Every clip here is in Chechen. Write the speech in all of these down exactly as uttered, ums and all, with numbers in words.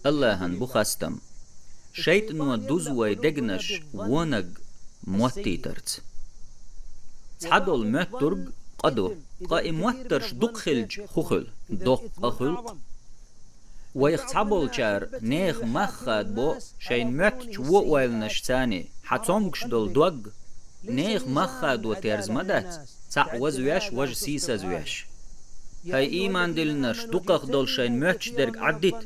Аллахьан бу хастам. ШайтӀано дузу вай дегнаш вонаг моттийтарца. Цхьадолу моьттург къа ду, ткъа и моттарш дукха хилча хӀун хуьлу? Доккха къа хуьлу-кх. Вайх цхьаболчара нехан мах хадабо шайн моьттучу вон ойланашца, хьан цомгуш долу дог. Нехан мах хадо терза ма дац, цхьаъ вазвеш, важа сийсазвеш. ХӀай ийман диллинарш, дукхах долу шайн моьттуш дерг Ӏаддита.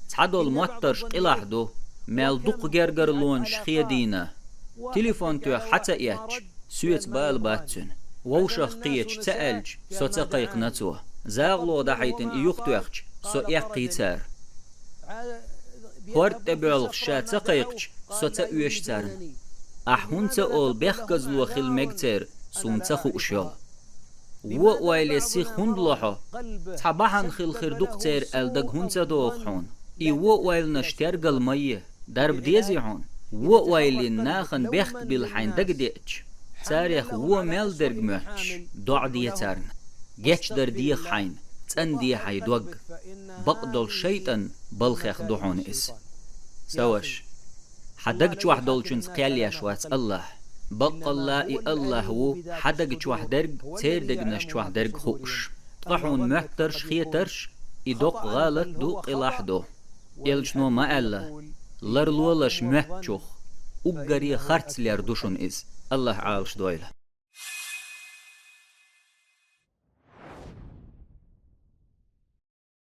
Цхьадолу моттарш къилахь ду, мел дукха гергарлонаш хедийна. Телефон тоьхна хьа ца эцча, соьца бала бац цуьнан. Вовшах кхеташ ца аьлча, со ца кхайкхина цо. ЗагӀало дӀахьийтина и юхатоьхча, со эккхий цара. ХӀорда тӀе боьлхуш ша ца кхайкхича, со ца оьшу царна. Ахь хӀунда ца олу, бехказло хила мега церан, суна ца хууш йолу? Вон ойле сиха хӀунда ло хьо? Цхьа бахьана хила хир ду-кх церан аьлла дага хӀунда ца догӀу хьуна? И вон ойланаш тергал ма е, дарба дезий хьуна? Вон ойлина нахана бехк билла хьайна дагадеъча, царех вон мел дерг моьттуш, доӀа де царна. Гечдар деха хьайна, цӀанде хьайн дог. Бакъдолу шайтӀан балхех ду хьуна иза. Сан ваша, хьан даг чохь долчуьнца кхел еш вац Аллахь. Баккъалла и Аллахь ву хьан даг чохь дерг, церан дегнаш чохь дерг хууш. Ткъа хьуна моьттарш, хетарш, и доккха гӀалат ду, къилахь ду. Элчано ма аьлла: «Ларлолаш моьттучух, уггаре харцлер ду шуна иза». Аллахь Ӏалаш дойла.